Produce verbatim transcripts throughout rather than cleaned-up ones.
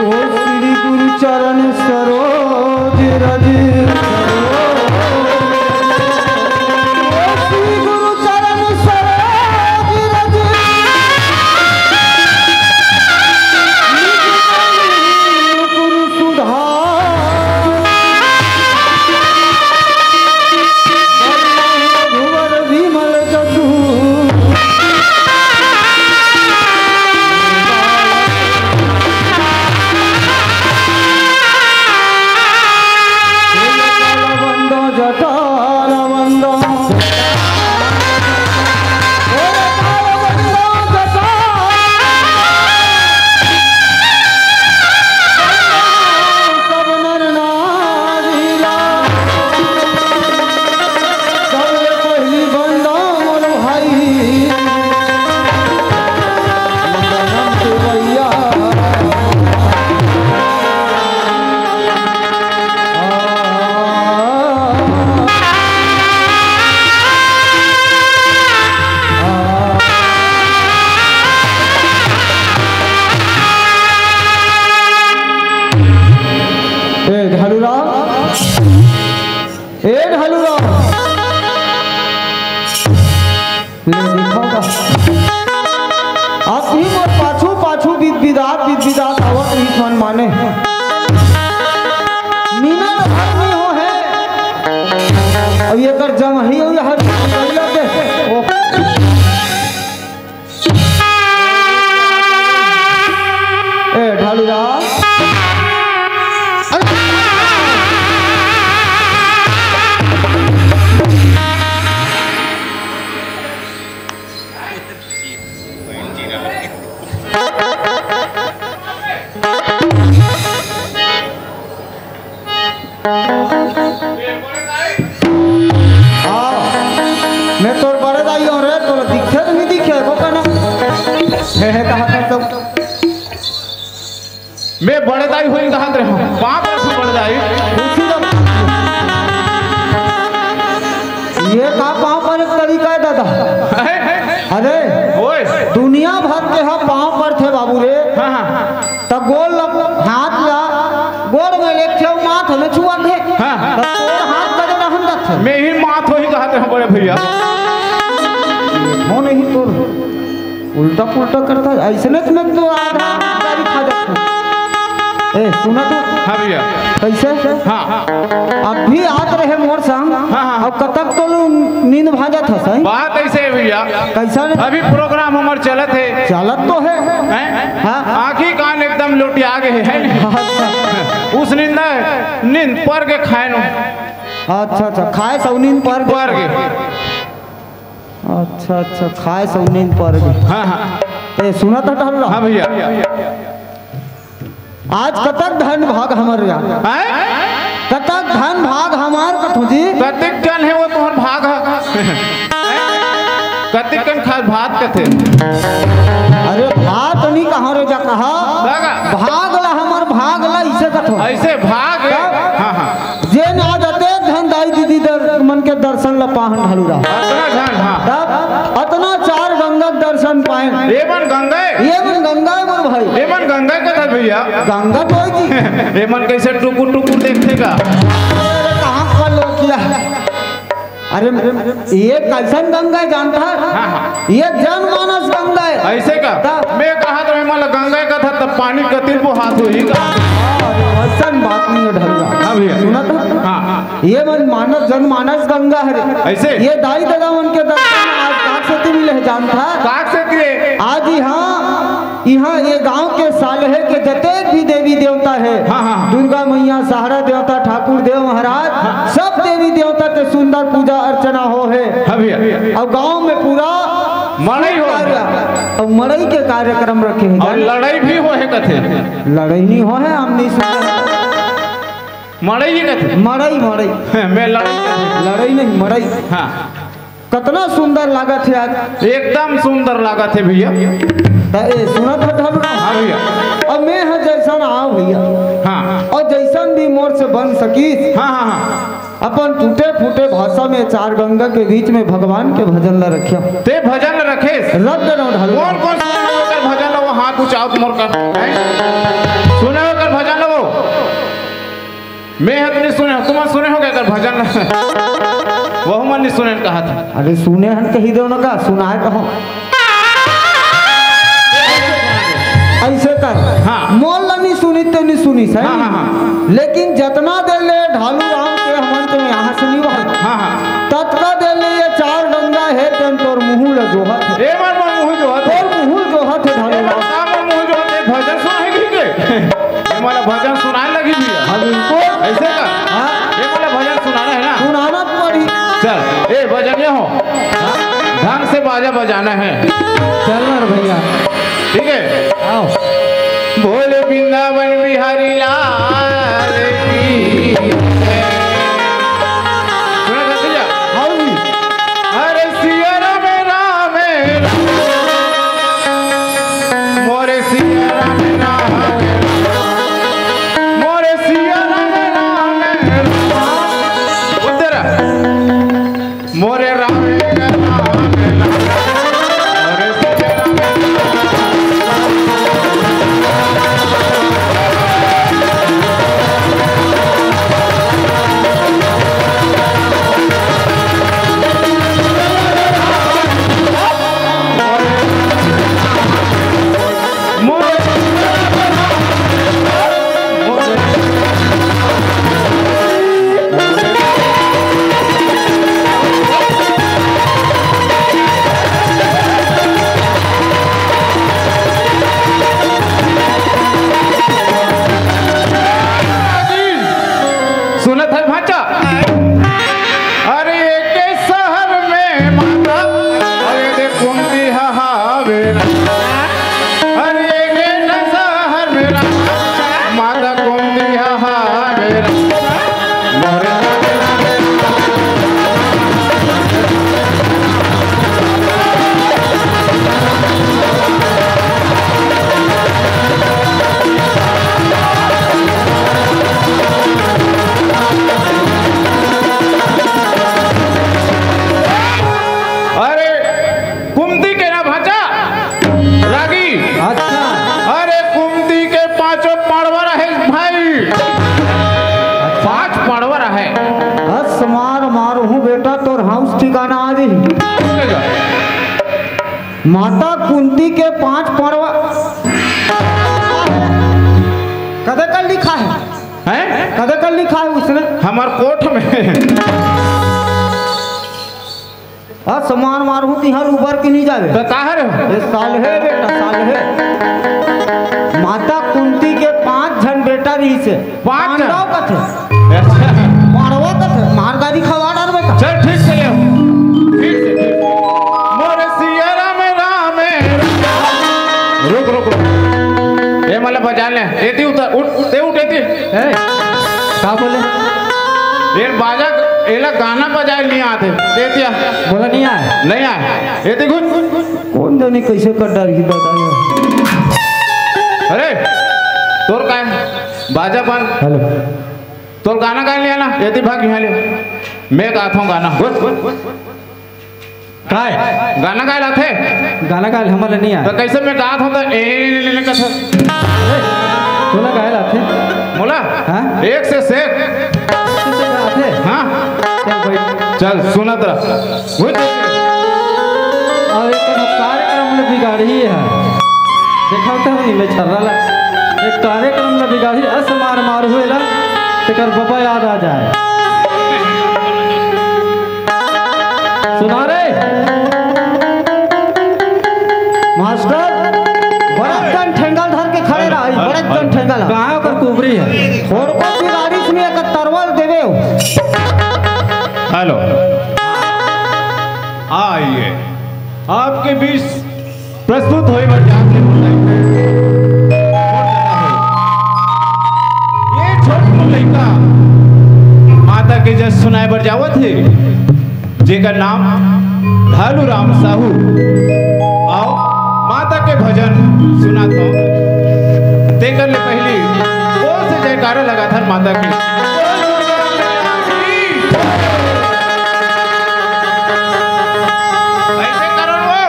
ओ श्री गुरु चरण सरोज रज। ओ श्री गुरु चरण सरोज रज। निज मन मुकुर सुधार। भुवर विमल जसु। जटार वंदो। ए ढालूराम, ए ढालूराम, ले दिखाओ का? आप ही मोर पाछू पाछू बिदबिदात बिदबिदात आवत रहिस मन माने। मिनट भर नइ होहे। अउ एकर जंघई अउ हर लगे। ओ। ए ढालूराम। हाँ, मैं तोर बड़े दाई हूँ रे, तोला दिखथे त नइ दिखथे, को कहना? हे, हे, कहा था सब। मैं बड़े दाई होई कहत रहे हूँ। बाप रे बड़े दाई। उसी का ये का पाँव पर एक तरीका है दादा। अरे, अरे, ओए। दुनिया भर के हा पाँव परथे बाबू रे। हाँ, हाँ। त गोड़ ल-, हाथ ला गोड़ में लेथे अउ माथ में छुआथे। हाँ। त तोर हाथ बड़े रहन जाथे। मैं ही माथ होही कहत रहे हूँ बड़े भैया। हो नहीं तोर उल्टा पुल्टा करता है। अइसने त मैं तो आधा गाड़ी खा जाता हूँ। ए, सुनत हस? हाँ भैया। कइसे? हाँ। अभी आत रहे मोर संग, हाँ, हाँ। अब कतक तो नींद भाजत हस, हैं? बात अइसे हे भैया, कइसे? अभी प्रोग्राम हमर चलत हे। चलत तो हे। हैं? हाँ। आँखी कान एकदम लोटिया गे हे, है नहीं? अच्छा। उस नींद, नींद पर के खाए नो। अच्छा, अच्छा, खाए सौ नींद पर गे। पर गे। अच्छा, अच्छा, खाए सौ नींद पर गे। हाँ, हाँ। ए, सुनत हस ढालू राम? हाँ भैया। आज कतक धन भाग हमर यार। हैं? कतक धन भाग हमर कथों जी। कतिक कन हे वो तुम्हर भाग हे? कतिक कन खास भात कथे। अरे भात नहीं कहा रे जा कहा। भाग। भाग ला हमर भाग ला इसे कथों। अइसे भाग हे? तब? हाँ, हाँ। जेन आज अतेक झन दाई दीदी दर-, मन के दर्शन ल पाहन ढालू राम। अतना झन, हाँ। तब अतना चार गंगा के दर्शन पाएन। ये मन गंगा हे? ये मन गंगा हे मोर भाई। ये मन गंगा कथे भैया। गंगा तो हे जी। ये मन कइसे टुकुर टुकुर देखथे का? अरे कहाँ का लोग किया? अरे, ये कइसन गंगा हे जानत हस? हाँ, हाँ। ये जनमानस गंगा हे। अइसे का? तब। मैं कहा तो मैं मतलब गंगा कथा तब पानी कतिल वो हाथ होही का? अइसन बात नहीं हे ढालू राम। हाँ भैया। सुनत हस? हाँ। ये मन मानस, जनमानस गंगा हरे। अइसे? ये दाई ददा मन के दर्शन आज काक सेती मिले हे जानत हस? काक सेती रे? आज इहाँ इहाँ ये गांव के सालहे के जतेक भी देवी देवता हे, हाँ, हाँ। दुर्गा मैया, सहारा देवता, ठाकुर देव महाराज, हाँ। सब देवी देवता के सुंदर पूजा अर्चना होहे। हाँ भैया। अउ गांव में पूरा मड़ई होहे। अउ मड़ई के कार्यक्रम रखे हे। अउ लड़ई भी होहे कथे। लड़ई नहीं होहे, हम नहीं सुने। मड़ई ही कथे। मड़ई, मड़ई। मैं लड़ई कथे। लड़ई नहीं, मड़ई। हाँ। कतना सुंदर लागत हे आज। एकदम सुंदर लागत हे भैया। त ए, सुनत हस ढालू राम? हाँ भैया। अब मैं ह जइसन आंव भैया। हाँ। अउ जइसन भी मोर से बन सकिस। हाँ, हाँ, हाँ। अपन टूटे फूटे भाषा में चार गंगा के बीच में भगवान के भजन ला रखेंव। तें भजन ला रखेस? रख दे ना ढालू राम। कौन कौन सुने हो ओकर भजन ला वो हाथ उचाओ मोर कर। हैं? सुने हो ओकर भजन ला वो? मैं ह तो नहीं सुने हों, तुम सुने होगे एकर भजन। वहू मन नहीं सुने कहा था। अरे सुने हन कही देव ना का, सुनाए कहो। अइसे कर। हाँ। मोर ला नहीं सुनिस ते नहीं सुनिस, सही? हाँ, हाँ, हाँ। लेकिन जतना देर ले ढालू राम के हमन के यहाँ से नहीं बहत। हाँ, हाँ। ततका देर ले ये चार गंगा हे तेन तोर मुँह ला जोहत हे। ए मन मन मुँह जोहत हे। तोर मुँह जोहत हे ढालू राम। का मन मुँह जोहत हे? भजन सुनाए के? ये मोला भजन सुनाए लगही भैया। हाँ, बिल्कुल। अइसे का? हाँ। ये मोला भजन सुनाना हे ना? सुनाना तो पड़ी। चल, ए भजन ये हो। ढंग से बाजा बजाना हे। चल ना रे भैया। ठीक हे? आओ। बोले वृंदावन बिहारी लाल की। सुना था भैया? हाँ जी। अरे सिया राम राम राम। मोरे सिया राम राम। मोरे सिया राम राम। उधर। मोरे राम राम। मोरे सिया राम। सुनत हस भांचा? अरे एके शहर में माता, अरे दे कुंती हहावे। अरे एके शहर में माता कुंती हहावे। अरे कुंती के ना भांचा रागी। अच्छा। अरे कुंती के पांचों पड़वर हे भाई। पांच पड़वर हे। हस मार मारहूं बेटा, तोर हाउस ठिकाना आ जाही। माता कुंती के पांच पड़वा। कदे कर लिखा है? हैं? कदे कर लिखा है उसने? हमर कोठ में। असमान मारहूं तिहां उबर के नहीं जावे। तो का हरे? ये साल है बेटा, साल है। माता कुंती के पांच झन बेटा रहिसे। पांच झन? पांडव कथे। अच्छा। पांडव कथे। मार गारी खवा डार बेटा। चल, ठीक से ले। ठीक से, ठीक से। मोरे सिया राम, राम, राम। रुक, रुक, रुक। ये मतलब बजा ले। एती उतर, उठ, ते उठ एती। ए, का बोले? ये बाजा, एला गाना बजाए नहीं आते। ते एती आ। बोला नहीं आए। नहीं आए। एती घुस। कौन जाने कैसे कर डारही दादा ये। अरे, तोर का है? बाजा बंद। हेलो। तोर गाना गाए नहीं आना? एती भाग यहाँ ले। मैं गाता हूँ गाना। घुस। काय? गाना गाए लाथे? गाना गाए हमर ले नहीं आए। तो कैसे मैं गात हूँ तो ए, ए, ए, ए, ए, कथा। तोला गाए लाथे? मोला? हाँ? एक से सेक। एक से सेक आथे? हाँ। चल भाई। चल, सुनत रह। वो देख। और एक कार्यक्रम में बिगाड़ी है। देखा था नहीं मैं छर्रा ला। एक कार्यक्रम में बिगाड़ी, अस मार मार हुए ला, तेकर बाबा याद आ जाए। सुना रे। मास्टर, बड़े जन ठेंगल धर के खड़े रहा, बड़े जन ठेंगल। कहाँ ओकर कुबरी है? थोड़को बिगाड़ी सुनिए, एक तरवल देवे हो। हेलो। आइए, आपके बीच प्रस्तुत होए बर जात हे। ये छोट लइका माता के जस सुनाए बर जावत हे, जेकर नाम ढालू राम साहू। आओ, माता के भजन सुनात हूँ। तेकर ले पहली जोर से जयकारा लगाथन माता के। ऐसे करो वो।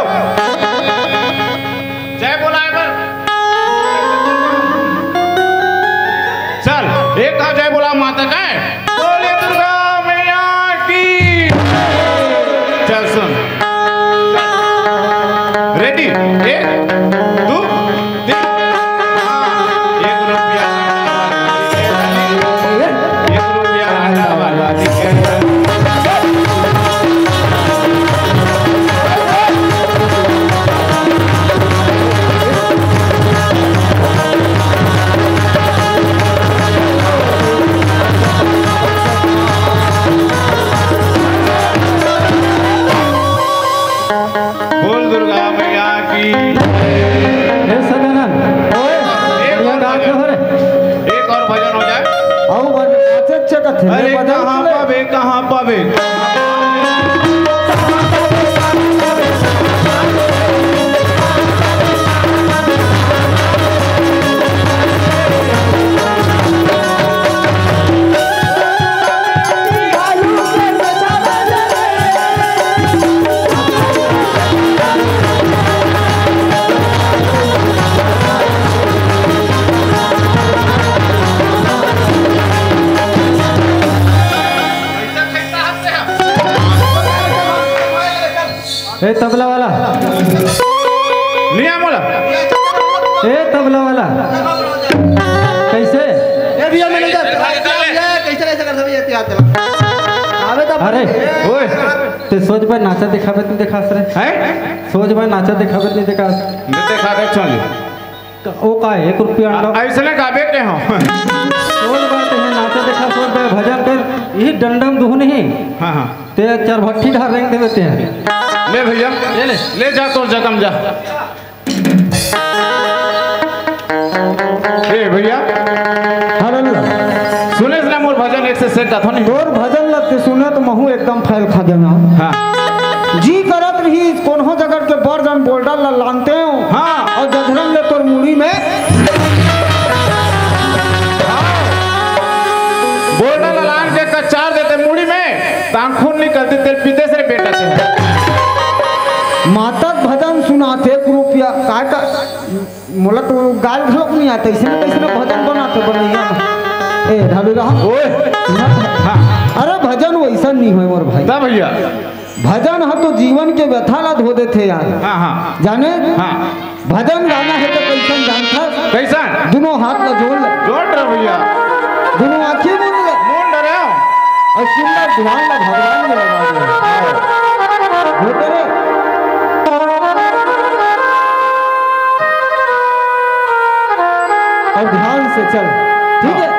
जय बोला एक बार। चल, एक घाव जय बोला माता का। बोले दुर्गा मैया की। चल सुन। रेडी? एक, दो, तीन। हाँ, एक रुपया। एक रुपया। बोल दुर्गा मैया की। हे सदानंद, ओए, एक और भजन। एक और भजन हो जाए। अउ भजन, अच्छा, अच्छा, कथे, अरे, कहाँ पावे, कहाँ पावे? ए तबला वाला। नहीं आ मोला। ए तबला वाला। कैसे? ए भैया मैनेजर, कैसे, कैसे कर सकते हैं यार? अबे तब अरे, ओए। ते सोच भाई नाचा दिखावे नहीं दिखा सरे। हैं? सोच भाई नाचा दिखावे नहीं दिखा। मैं दिखा दे चल। ओ का है, एक रुपया अंडा। अइसने गाबे के हो। सोच भाई ते नाचा दिखा, सोच भाई भजन कर, यही डंडम दुहन ही। हाँ, हाँ। ते चार भट्ठी ढार रेंग देवे ते हैं। ले भैया, ले, ले। ले जा तोर जगह में जा। ए भैया, हेलो। सुनेस ना मोर भजन एक से सेक गाथो नहीं। तोर भजन लगते सुने तो महू एकदम फैल खा देना। हाँ। जी करत रही कोनो जगह के बड़ जन बोल्डर ला लानते हो। हाँ। अउ जझरन ले तोर मुड़ी में। बोल्डर ला लान के कचार देते मुड़ी में, तांखुन निकलते तेरे पीते से बेटा से। मातक भजन सुनाते एक रुपया, का का, मोला तो गाल घलोक नहीं आता, इसने कैसे भजन बनाते बनैया में। ए, ढालू रहा। ओए। हाँ। अरे भजन वैसा नहीं होय मोर भाई। ता भैया। भजन ह तो जीवन के व्यथा ला धो देथे यार। हाँ, हाँ। जाने? हाँ। भजन गाना हे त कइसन जानथस? कइसन? दुनों हाथ ला जोड़ ले। जोड़ रे भइया। दुनों आँखी मूंद ले। मूंद डरे। अउ सुंदर ध्यान ला भगवान में लगा दे। जोड़ रे। अउ ध्यान से चल। ठीक हे?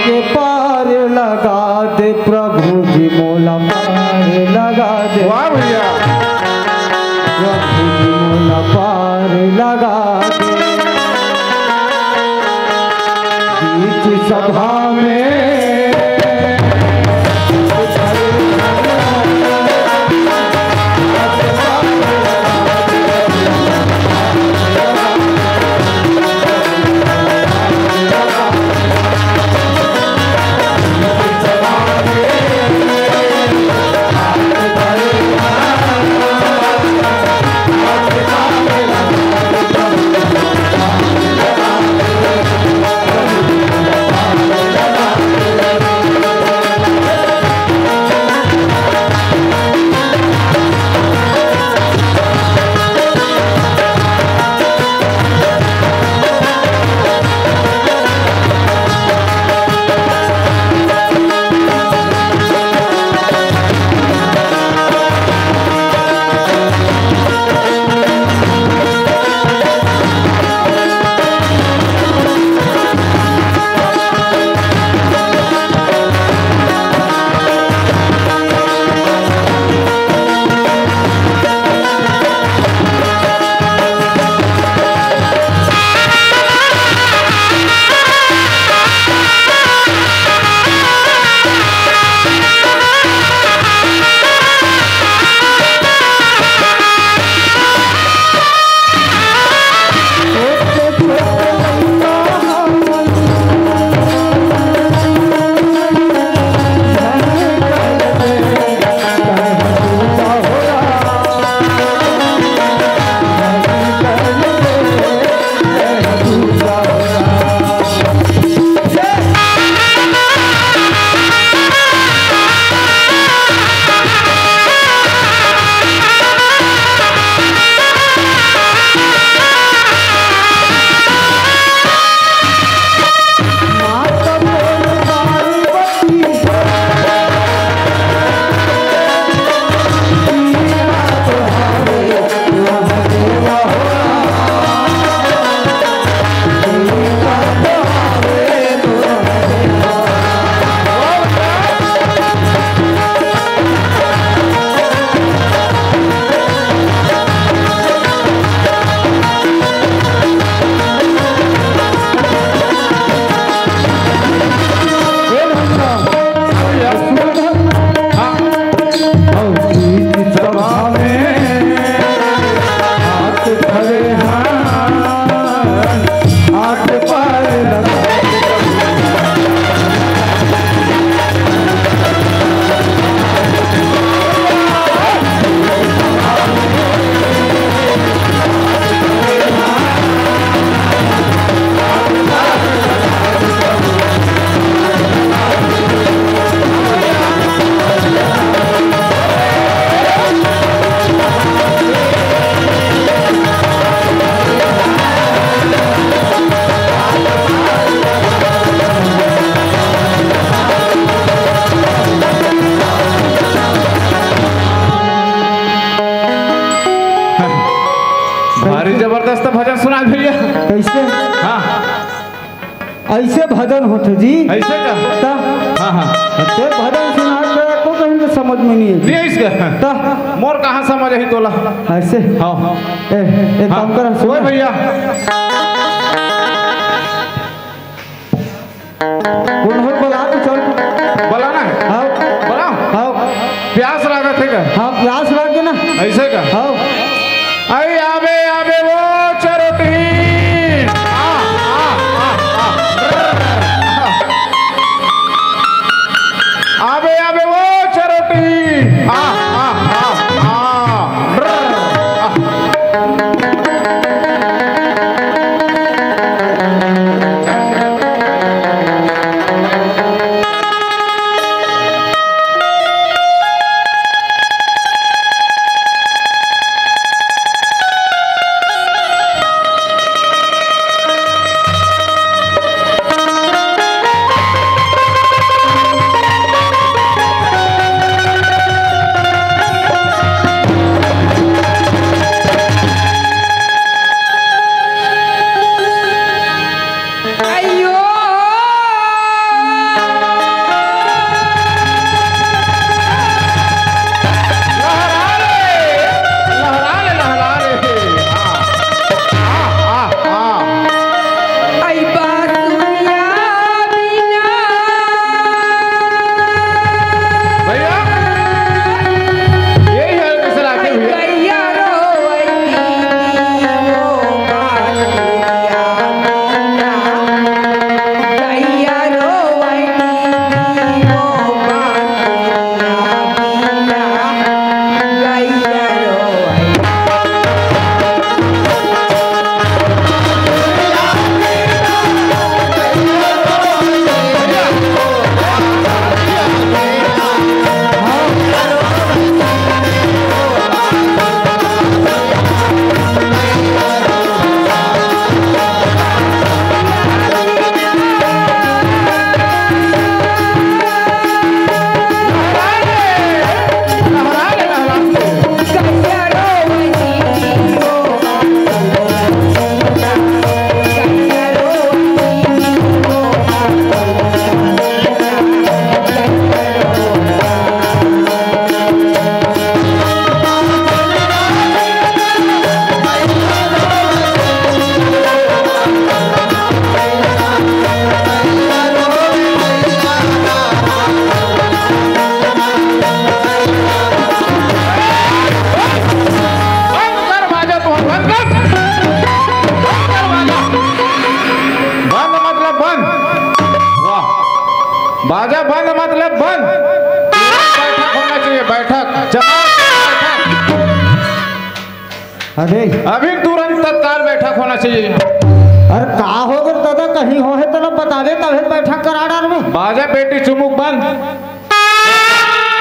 के पार लगा दे प्रभु जी, मोला पार लगा दे। वाह भइया। प्रभु जी, मोला पार लगा दे। बीच सभा में भारी जबरदस्त भजन सुना भैया। कैसे? हाँ। ऐसे भजन होथे जी। ऐसे का? त? हाँ, हाँ। ते भजन सुना के को कहीं के समझ में नहीं है। नहीं है इसका? त? मोर कहाँ समझ आही तोला? ऐसे? हाँ। ए, एक हाँ। काम कर, सुन ओए ना। भैया। कौन हो, बुला के चल। बुलाना है? हाँ। बुलाओ। हाँ। प्यास लागत है का? हाँ, प्यास लाग गे ना। ऐसे बाजा बंद मतलब बंद। तुरंत बैठक होना चाहिए, बैठक। जवाब, बैठक। अरे, अभी तुरंत तत्काल बैठक होना चाहिए यहाँ। अरे का हो गे दादा, कहीं हो हे तो बतावे, तभे बैठक करा डार में। बाजा पेटी चुमुक बंद।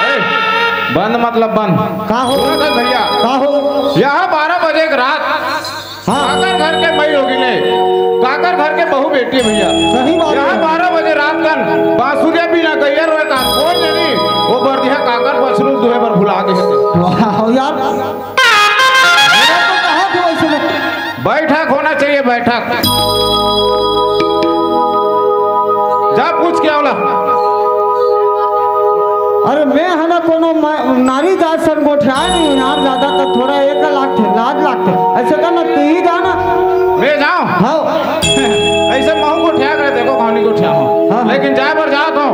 ए, बंद मतलब बंद। का हो? सुना था भैया? का हो? यहाँ बारह बजे के रात हाँ। काकर घर के मई होगी ने, काकर घर के बहू बेटी है भैया। सही बात यहाँ है। बारह बजे रात कन बांसुरिया बिना गैया रोए का कोई नहीं, वो बरदिया काकर बछरू दुहे बर भुला गए थे। वाह यार, मेरा तो कहा था वैसे में। बैठक होना चाहिए, बैठक। जा पूछ के आवला। अरे मैं है ना कोनो मा-, नारी जात सन गोठिया नहीं यार, ज्यादा तो थोड़ा एक लाख थे, लाज लाग थे। ऐसे कर ना, तू ही जाना। मैं जाऊं? हाँ। ऐसे महू गोठिया करे, देखो कौन गोठिया हो। हाँ, हाँ। लेकिन जाए बर जात हो,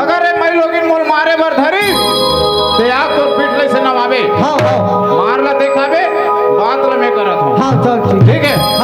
अगर ए मई लोगिन मोल मारे बर धरी, ते आप तो पीठ ले से नवाबे। हाँ, हाँ। मार ला देखाबे, बात ला मैं करत हूँ। हाँ, चल ठीक। ठीक है?